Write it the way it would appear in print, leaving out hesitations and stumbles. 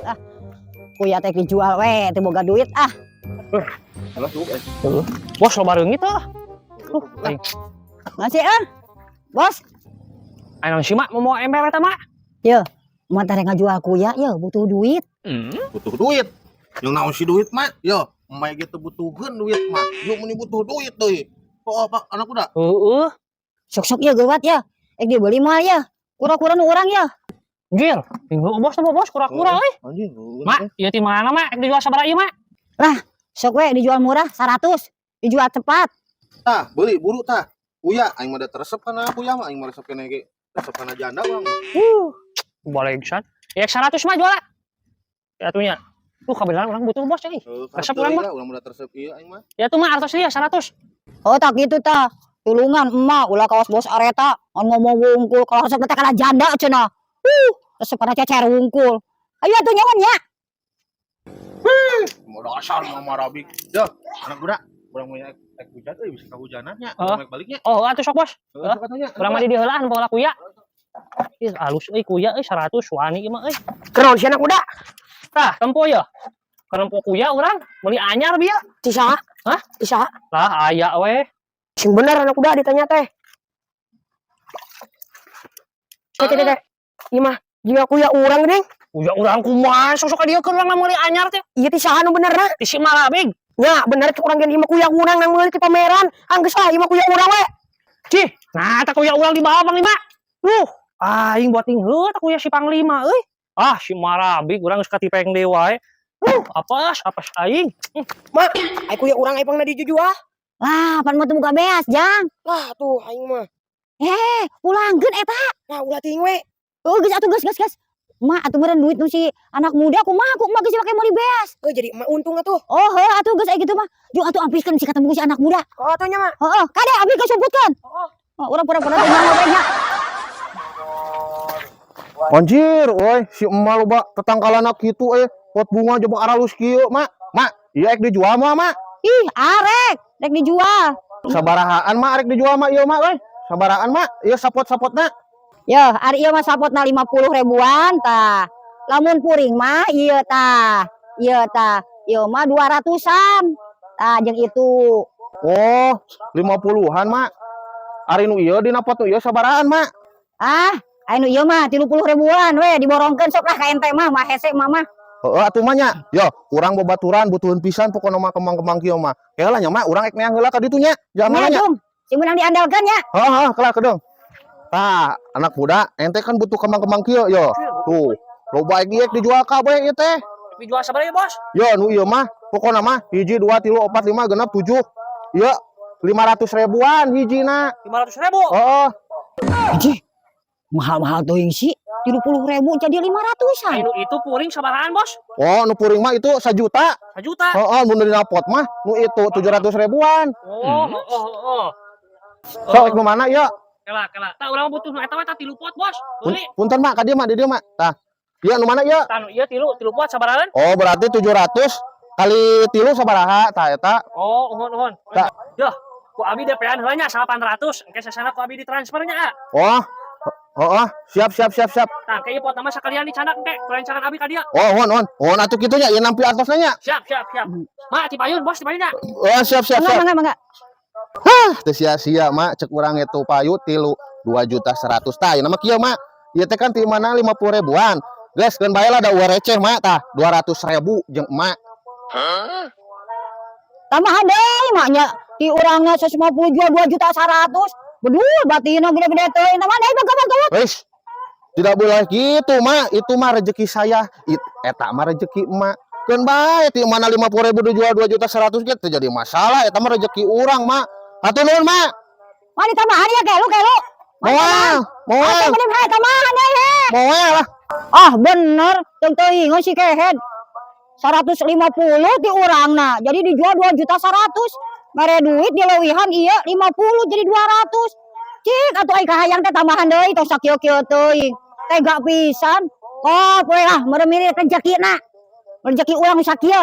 Ah. Kuya teh dijual we, teu boga duit ah. Alah, tuh, eh. Bos, loba reungit ah. Aing. Masih ah. Bos, Ayo si Mak mau mau ember eta, Mak. Ye, mah teh ngajual kuya ye, butuh duit. Butuh duit. Yang naon si duit, Mak? Yo, emak gitu butuheun duit, Mak. Yuk meni butuh duit deui. Oh, apa anak muda? Heeh. Sok-sok ye geuwat ya. Ek dibeli moal ya. Kura-kura nu urang ya. Anjir, minggu bos tuh bos kura-kura euy. Anjing, heueuh. Mak, ieu ti mana, Mak? Ek dijual sabaraha ieu, Mak? Sok we dijual murah 100. Dijual cepat. Tah, beli buru tah. Kuya, aing mah da resep kana kuya mah, aing mah resep kene ge. Resep kana janda urang mah. Boleh pisan. Ya 100 mah jual. Ya atunya. Tuh kebenaran urang butuh, bos, euy. Heueuh, Resep karep urang deui mah. lah, urang mah da resep ieu aing mah. Ya tuh, Mak, artos dia 100. Oh, tak gitu tah. Tulungan emak ulah kawas bos areta ngan ngomong wungkul kalau resep teh kana janda cenah. Resep kana cecer wungkul. Ayo atuh nyawan ya. Mau dasar mama Rabik. Yo, anak muda, urang mau ek hujan euy bisa kahujanan nya. Oh. Urang baliknya. Oh, atuh sok, bos. Heueuh, sok atuh nya. Urang mah di dieu heulaan pola kuya. Ih, alus euy kuya euy 100 wani ieu mah euy. Kenaon si anak muda? Tah, tempo ya. Kerempo kuya urang meuli anyar bieu. Ti saha? Hah? Ti saha? Lah aya we. Sing bener anak muda ditanya teh. Teh teh teh. Ieu mah jiga kuya urang geuning. Kuya urang kumaha sok-sok ka dieu keur urang meuli anyar teh. Ieu ti saha nu benerna? Ti si Marabig. Nya bener cek urang ge ieu mah kuya urang nang meuli ti pameran. Anggeus lah ieu mah kuya urang we. Cih, nah tak kuya urang dibawa Panglima. Aing buat ting heuh tak kuya si Panglima euy. Ah, si Marabig urang geus katipeng deui wae. Apes, apes aing. Mak, ai kuya urang ai pangna dijujual. Lah, pan mah teu boga beas, Jang. Lah tuh aing mah. Eh, pulangkeun eta. Lah ulah teuing we. Oh, geus atuh geus geus geus. Mak atuh meureun duit nu si anak muda kumaha ku emak geus dipake meuli beas. Oh, jadi emak untung atuh. Oh, heuh atuh geus aya gitu mah. Jung atuh ampihkeun si ketemu si anak muda. Oh, atuh nya, Mak. Heeh, kade abdi geus sumputkeun. Oh. Oh, urang pura-pura teu nyaho we nya. Anjir, woi, si emak loba tetangkalana kitu eh. Pot bunga coba aralus kieu, Mak. Mak, ieu ek dijual mah, Mak? Ih, arek, rek dijual. Sabarahaan, Mak, arek dijual mak ieu, Mak, euy? Sabarahaan, Mak? Ieu sapot-sapotna. Yo, ari ieu mah sapotna 50 ribuan tah. Lamun puring mah ieu tah. Ieu tah. Ieu mah 200-an. Tah jeung itu. Oh, 50-an, Mak. Ari nu ieu dina pot nu ieu sabarahaan, Mak? Ah, anu ieu mah 30 ribuan we diborongkeun sok lah ka ente mah, mah hese mah mah. Heeh atuh mah nya. Yo, urang babaturan butuheun pisan pokona mah kembang-kembang kieu mah. Heula nya, Mak, urang ek neang heula ka ditu nya. Jangan Nya mana nya. jung, sing meunang diandalkeun nya. Heeh, heeh, kelah kedeung. Tah, anak muda, ente kan butuh kembang-kembang kieu yo. Tuh, loba ek ieu ek dijual kabeh ieu teh. Dijual sabaraha ieu, Bos? Yo, nu ieu mah pokona mah 1 2 3 4 5 6 7. Ieu 500 ribuan hijina. 500 ribu. Heeh. Anjih, mahal-mahal teuing sih. 30 ribu jadi 500-an. Anu itu puring sabarahaan, Bos? Oh, nu puring mah itu 1 juta. 1 juta. Heeh, mun dina pot mah nu itu 700 ribuan. Oh. Sok ek nu mana ieu? Kela, kela. Tah urang butuh nu eta mah tah tilu pot, Bos. Beli. Punten, Mak, ka dieu, Mak, di dieu, Mak. Tah. Ieu nu mana ieu? Tah nu ieu tilu, tilu pot sabarahaan? Oh, berarti 700 kali tilu sabaraha tah eta? Oh, uhun uhun. Tah. Yoh, ku abi DP-an heula nya 800, engke sesana ku abi ditransfer nya, ah. Oh. Oh, siap siap siap siap. Tah, engke ieu pot mah sakalian dicandak engke, ku rencangan abi ka dieu. Oh, hon hon. Hon atuh kitu nya ieu nampi artosna nya. Siap, siap, siap. Mak, dipayun, Bos, dipayun nya. Oh, siap siap Mangga, siap. mangga, mangga. Hah, teu sia-sia, Mak, cek urang itu payu tilu 2 juta 100 tah. Ieu mah kieu, Mak. Ieu teh kan ti mana 50 ribuan. Geus keun bae lah da eueuh receh, Mak, tah 200 ribu jeung emak. Tambahan deui maknya di urangna 150 jual 2 juta 100. Bedul batina gede-gede teuing. Tambahan deui baga-baga. Wis. Tidak boleh gitu, Mak. Itu mah rezeki saya. Eta mah rezeki emak. Keun bae ti mana 50 ribu dijual 2 juta 100 gitu jadi masalah. Eta mah rezeki urang, Mak. Hatur nuhun, Mak. Mah ditambahan ya kelu kelu. Moal, moal, Atuh mending hae tambahan deui he. Moal lah. Ah bener, teu teuing si kehed. 150 ti urangna. Jadi dijual 2 juta 100. Mere duit dileuwihan ieu 50 jadi 200. Cik atuh ai kahayang teh tambahan deui tong sakieu-kieu teuing. Tega pisan. Oh, poe lah mere mirip rezekina. Rezeki urang sakieu.